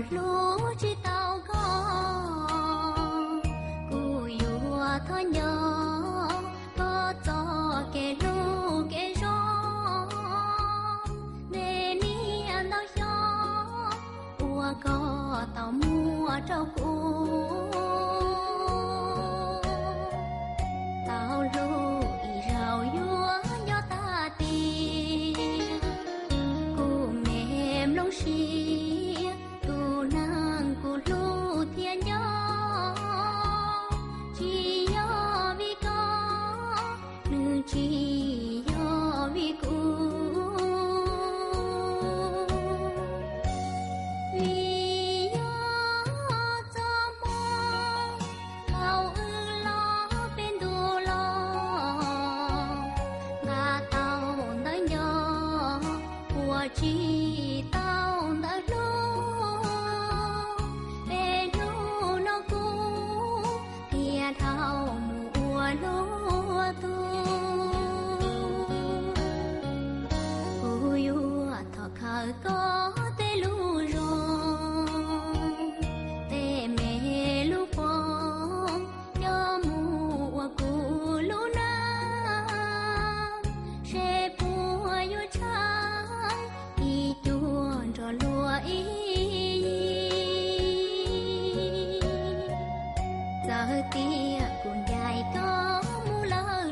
hlub tsis tau koj, kuv yuav thov nco koj txoj kev hlub kev zoo. Tej niaj ntau xyoo uas koj tau muab rau kuv, tau hlub ib zaug yuav nco tag tiag. Kuv me nplooj siab, tus neeg kuv hlub thiab nco, tsis yog vim koj, nws tsis yog vim kuv. Vim yog txoj hmoo thaum wb los peb ntu los, nqa tau ntawv nco, ua tsis tau ntawv hlub. Peb hnub no kuv thiaj dhau mus ua luag tug. Kuv yuav thov khawm koj tej lus zoo, tej me lub qhov, coj mus ua kuv lub neej, seb puas yuav tshaib ib cuag nrog luag ib yig. Txawm tias kuv ncaim koj mus lawm